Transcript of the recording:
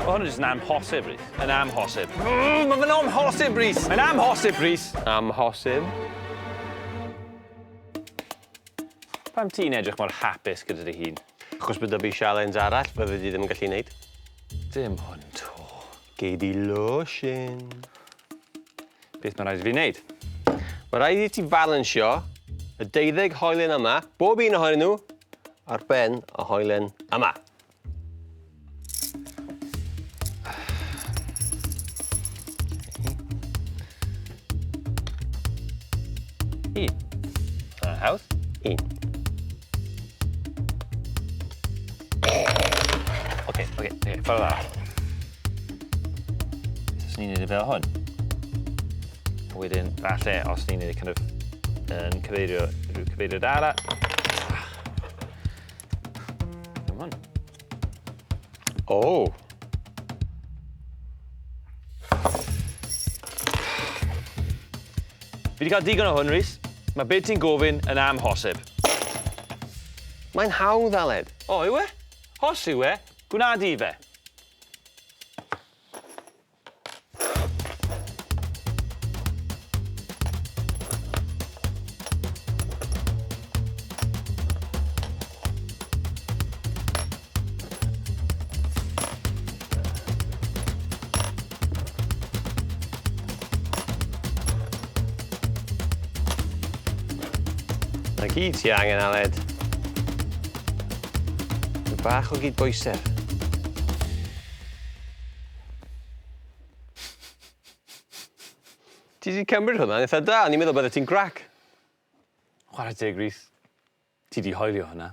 Mae hwn yn jyst yn amhosib, Rhys. Yn amhosib. Mae fe'n amhosib, Rhys! Mae'n amhosib, Rhys! Amhosib. Pam ti'n edrych mor hapus gyda dy hun? Achos bod 'da fi sialens arall fyddi di ddim yn gallu neud. Dim hwn 'to. Gei di losin. Beth mae rhaid i fi wneud? Mae rhaid i ti falansio y deuddeg hoelen yma, bob un ohonyn nhw, ar ben y hoelen yma. Un. Dyna'n hawdd. Un. Oce, oce, oce, ffordd arall. Os ni'n neud e fel hwn. A wedyn, falle, os ni'n neud e kind of yn cyfeirio rhyw cyfeiriad arall. Come on. O! Oh. Fi wedi cael digon o hwn, Rhys. Mae beth ti'n gofyn yn amhosib. Mae'n hawdd, Aled. O, yw e? Os yw e, gwna di fe. Na gyd ti angen, Aled. Rhyw bach o gyd-bwysedd. Ti 'di cymryd hwnna'n eitha da, o'n i'n meddwl bydde ti'n grac. Chwarae teg, Rhys. Ti 'di hoelio hwnna.